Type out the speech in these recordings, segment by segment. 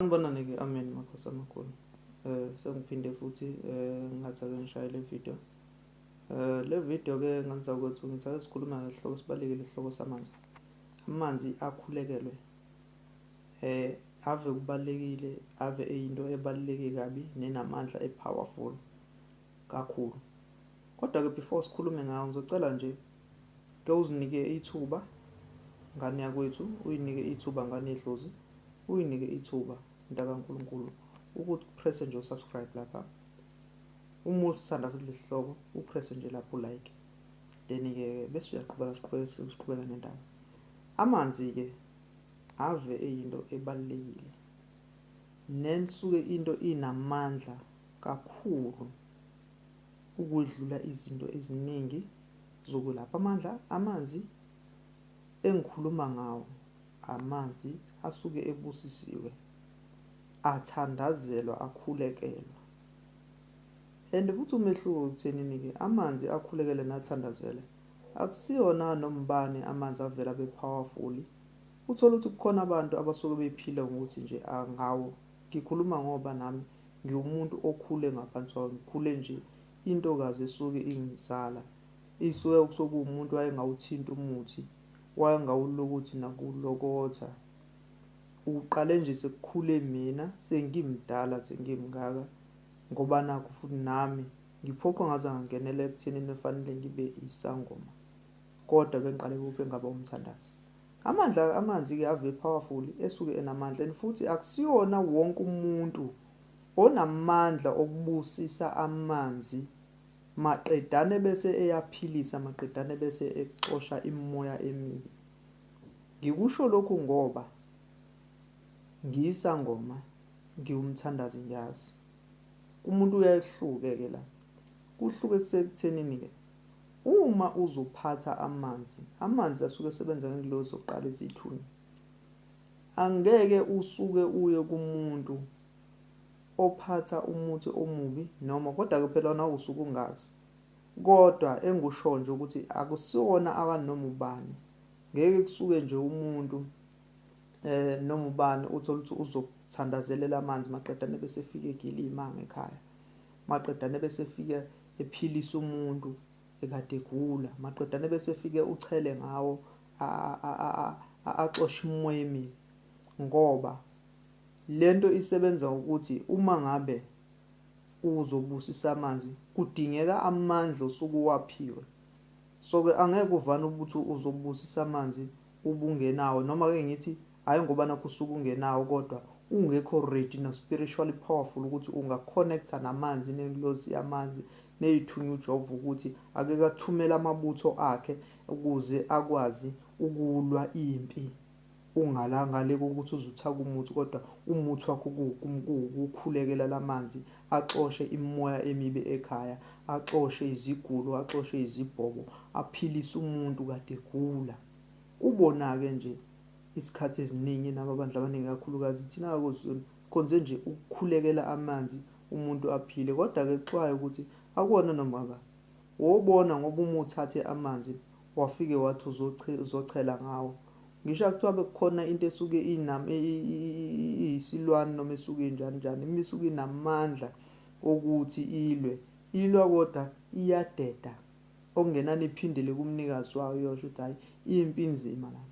Sanibonani-ke, amen makhosi amakhulu. Sengiphinde futhi ngathi ake ngishaye le video. Le video-ke ngenza ukuthi ngithi ake sikhuluma ngesihloko esibalulekile, isihloko samanzi. Amanzi akhulekelwe. Ave kubalulekile, ave eyinto ebaluleke kabi nenamandla e-powerful kakhulu. Kodwa-ke before sikhulume ngawo, ngizocela nje ke uzinike ithuba ngane yakwethu, uyinike ithuba ngane yedlozi, uyinike ithuba mntakaNkulunkulu ukuthi upresse nje usubscribe lapha. Uma usithanda futhi lesihloko, upresse nje lapho like. Then-ke bese uyaqhubeka, siqhubeke siqhubeka nendaba. Amanzi-ke ave eyinto ebalulekile, nensuke into inamandla kakhulu ukwedlula izinto eziningi zokulapha. Amandla amanzi engikhuluma ngawo, amanzi asuke ebusisiwe, athandazelwa, akhulekelwa. And futhi umehluko ekuthenini-ke amanzi akhulekele nathandazele akusiyona nombani amanzi avela abe powerful. Uthole ukuthi kukhona abantu abasuke bephila ngokuthi nje ngawo. Ngikhuluma ngoba nami ngiwumuntu okhule ngaphansi kwawo, ngikhule nje intokazi esuke ingizala isuke kusuke kuwumuntu wayengawuthinta umuthi, wayengawulokothi nakuwulokotha. Uqale nje sekukhule mina sengimdala sengimngaka, ngoba nakhu futhi nami ngiphoqwa ngaze ngangenela ekuthenini kufanele ngibe isangoma, kodwa bengiqale kuphi ngaba umthandazi. Amandla amanzi-ke ave powerful, esuke enamandla, and futhi akusiyona wonke umuntu onamandla okubusisa amanzi maqedane bese eyaphilisa, maqedane bese exosha imimoya emibi. Ngikusho lokhu ngoba ngiyisangoma, ngiwumthandazi, ngiyazi umuntu uyahluke-ke la. Kuhluke kusekuthenini-ke uma uzophatha amanzi, amanzi asuke esebenza ngengilosi zokuqala eziyithunywa. Angeke usuke uye kumuntu ophatha umuthi omubi noma, kodwa-ke phela nawe usuke ungazi. Kodwa engikusho nje ukuthi akusiwona akanoma ubani. Ngeke kusuke nje umuntu noma ubani uthole ukuthi uzokuthandazelela amanzi maqedane bese efika egila iy'manga ekhaya, maqedane bese efika ephilisa umuntu ekade egula, maqedane bese efike uchele ngawo axoshe imimoya emibi. Ngoba lento isebenza ukuthi uma ngabe uzobusisa amanzi kudingeka amandla osuke uwaphiwe. So-ke angeke uvane ukuthi uzobusisa amanzi ubungenawo, noma-ke ngithi hhayi ngoba nakho usuke ungenawo, kodwa ungekho ready no spiritually powerful ukuthi ungaconnecta namanzi nengilosi yamanzi ney'thunywa uJehova ukuthi ake kathumele amabutho akhe ukuze akwazi ukulwa impi. Ungala ngale kokuthi uzuthaka umuthi, kodwa umuthi wakho kuwukukhulekela lamanzi axoshe imimoya emibi ekhaya, axoshe izigulo, axoshe izibhobo, aphilise umuntu kade egula. Ubona-ke nje isikhathi eziningi nababandla abaningi kakhulukazi thina kaKwaZulu khonze nje ukukhulekela amanzi umuntu aphile. Kodwa-ke kuxwaye ukuthi akuwona noma ba wobona, ngoba uma uthathe amanzi wafike wathi uzochela ngawo, ngisho kuthiwa bekukhona into esuke iyisilwane noma esuke injani njani, imisuke inamandla okuthi ilwe, ilwa kodwa iyadeda, okungenani iphindele kumnikazi wayo, iyosho ukuthi hhayi impi inzima lana.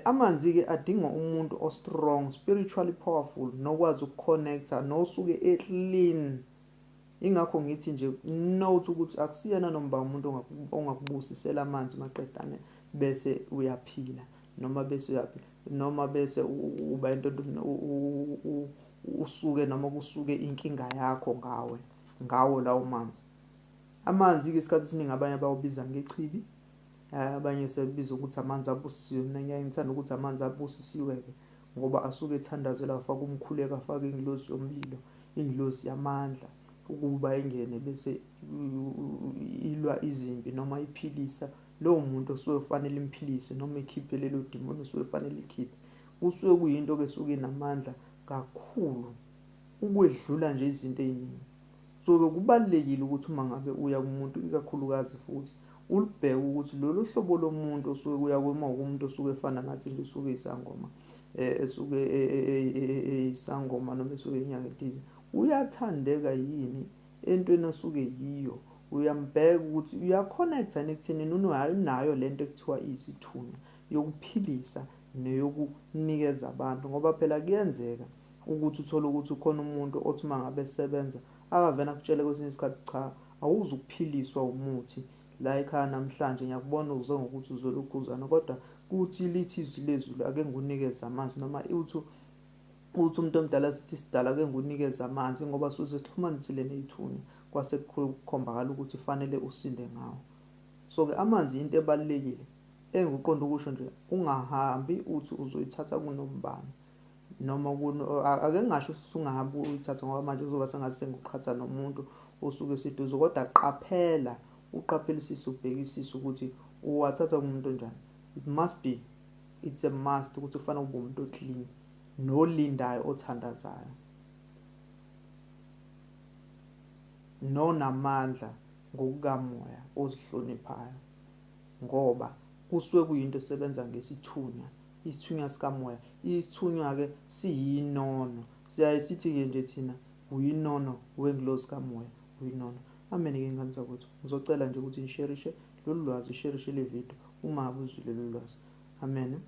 Amanzi-ke adinga umuntu o-strong, spiritually powerful, nokwazi ukuconnecta, nosuke e-clean. Ingakho ngithi nje note ukuthi akusiyena noma umuntu ongakubusisela amanzi maqedane bese uyaphila, noma bese uyaphila, noma bese uba into usuke noma kusuke inkinga yakho ngawe ngawo lawo manzi. Amanzi-ke isikhathi esiningi abanye bawabiza ngechibi, abanye sebebiza ukuthi amanzi abusisiwe. Mina ngiyaye ngithanda ukuthi amanzi abusisiwe-ke ngoba asuke ethandazelwa, afake umkhuleko, afake ingilosi yomlilo, ingilosi yamandla ukuba ingene bese ilwa izimpi noma iphilisa lowo muntu osuke kufanele imphilise, noma ikhiphe lelo dimoni osuke kufanele ikhiphe. Kusuke kuyinto-ke esuke inamandla kakhulu ukwedlula nje izinto ey'ningi. So-ke kubalulekile ukuthi uma ngabe uya kumuntu, ikakhulukazi futhi ulibheke ukuthi lolu hlobo lomuntu osuke kuya uma umuntu osuke efana nathi nje usuke eyisangoma, esuke eyisangoma noma esuke inyanga ethize, uyathandeka yini entweni osuke yiyo. Uyambheka ukuthi uya-connect-a yini ekuthenini unayo lento ekuthiwa isithunywa yokuphilisa neyokunikeza abantu, ngoba phela kuyenzeka ukuthi uthole ukuthi ukhona umuntu othi uma ngabe esebenza akavele akutshele kwesinye isikhathi, cha, awuzukuphiliswa umuthi la ekhaya namhlanje, ngiyakubona uze ngokuthi uzolokhuzana, kodwa kuthi lithi izwi lezulu ake ngikunikeze amanzi, noma uthi umuntu omdala sithi sidala ake ngikunikeze amanzi, ngoba suke sesixhumanisile ney'thunywa, kwase kukhombakala ukuthi fanele usinde ngawo. So-ke amanzi into ebalulekile enguqonda ukusho nje, ungahambi uthi uzoyithatha kunombani noma ake ngingasho ukuthi ungahambi uyithatha, ngoba manje kuzoba sengathi sengiqhatha nomuntu osuke esiduze, kodwa qaphela, uqaphelisise, ubhekisise ukuthi uwathatha kumuntu onjani. It must be, it's a must ukuthi kufanele ube umuntu o-clean nolindayo, othandazayo, nonamandla ngokukamoya, ozihloniphayo, ngoba kusuke kuyinto esebenza ngesithunywa, isithunywa sikamoya. Isithunywa-ke siyinono, siyaye sithi-ke nje thina uyinono wengilozi kamoya, uyinono. Amen-ke ngane zakwethu, ngizocela nje ukuthi nisherishe lolu lwazi, usherishe le video uma ngabe uzwile lolu lwazi. Amen,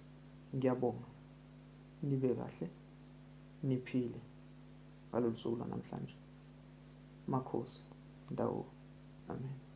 ngiyabonga, nibe kahle, niphile ngalolu suku lwanamhlanje. Makhosi ndawo. Amen.